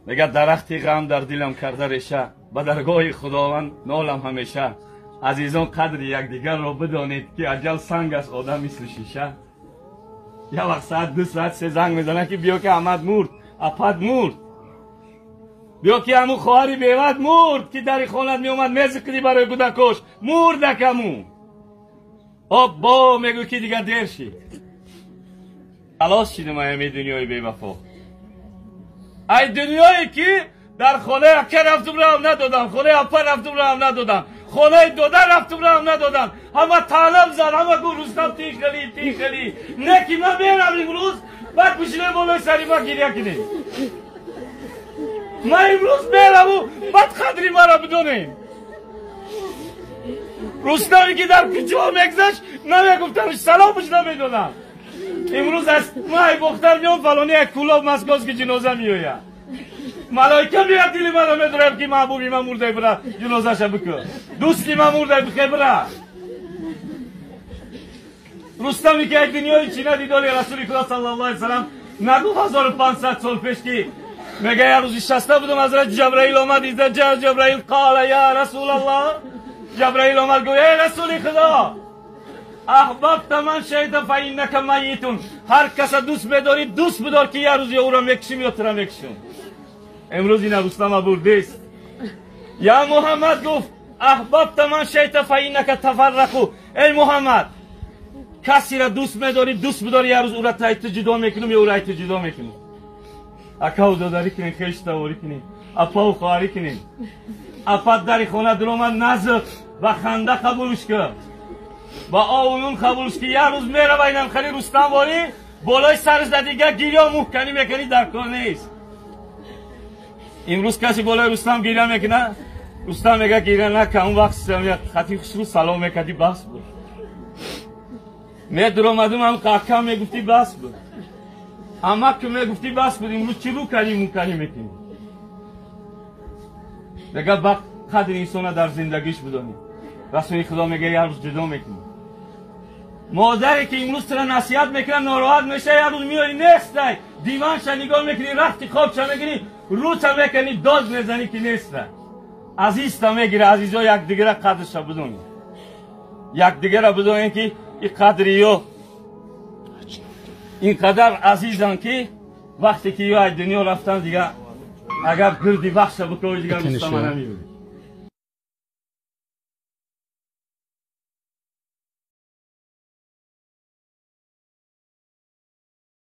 Мегӯяд дарахти ғам дар дилам карда реша, ба даргоҳи Худованд нолам ҳамеша. Азизон, қадри якдигарро бидонед, ки аҷал санг аст, одам мисли шиша. Як вақт соат 2, соат 3 занг мезанад, ки биё, ки Аҳмад мурд, апад мурд, биё, ки ҳамун хоҳари беват мурд, ки дари хонат меомад, мезиқидӣ барои кӯдакош, мурд акаму. Оббо, мегӯ, ки дигар дер шид. Халос шидем ами дунёи бевафо. Ай дунёе ки дар хонаи ака рафтум, раҳм надодам, хонаи апа рафтум, раҳм надодам, хонаи дода рафтум, раҳм надодам. Ҳама таълам зад, ҳама гуфт: «Рустам, тихали, тихали». Не ки ман мерам имрӯз, баъд пӯшидаи болои сари ма гиря кунем. Ман имрӯз мераму баъд қадри маро бидонем. Рустаме ки дар куҷо мегзашт, намегуфтамш, саломш намедодам. Имрӯз аз май Бохтар меом, фалони як Кӯлоб, Москвос ки ҷиноза меояд, малоика меяд, дили маро медорад, ки маҳбуби ман мурдай, бира, ҷинозаша бикун, дӯсти ман мурдай, бихе, бира. Рустаме ки як дунёи чӣ надидоли, Расули Худо саллаллоҳу алайҳи васалам нагуфт 1500 сол пеш, ки мега: як рӯз нишаста будам, Ҳазрат Ҷабраил омад. إذا جاء جبرائيل قال يا رسول الله. Ҷабраил омад, гуфт: «Эй Расули Худо, أحببت من شئت فإنك ميت». Ҳар каса дӯст медорӣ, дӯст бидор, ки як рӯз ё ӯро мекушим, ё тура мекушим. Имрӯз ина Рустама бурдест. يا Муҳаммад, гуфт, أحببت من شئت فإنك تفرق. Эй Муҳаммад, касеро дӯст медорӣ, дӯст бидор, як рӯз ӯра тай ту ҷудо мекунем ё ӯра ай ту ҷудо мекунем. Акаву додарӣ кунем, хештаворӣ кунем, апаву хоҳарӣ кунем. Апат дари хона дуромад, назиқ ба ханда қабулш кун, ба ову нун қабулш ки як рӯз мерава. Инам хали Рустамворӣ болои сарш да дига гирё муҳканӣ мекунӣ, дар кор нест. Имрӯз касе болои Рустам гиря мекунад, Рустам мега: «Гиря накун, он вақт хати хушрӯ салом мекардӣ, бас буд. Медуромадум, ҳам акам мегуфтӣ, бас буд, амак мегуфтӣ, бас буд. Имрӯз чӣ рӯ кардӣ, муканӣ мекунӣ?» Мега: ба қадри инсона дар зиндагиш бидонӣ. Расули Худо мега: як рӯз ҷудо мекунӣ. Модаре ки имрӯз тура насиҳат мекунад, нороҳат меша, як рӯз меои, нестай. Диванша нигоҳ мекунӣ, рахти хобша мекунӣ, рӯта мекунӣ, дод мезанӣ, ки неста. Азизта мегира. Азизо, якдигара қадрша бидонӣ, якдигара бидонем, ки и қадри ё ин қадар азизанд, ки вақте ки ё аз дунё рафтан, дига агар гирди вақша бикови, дигар Рустама намебинӣ.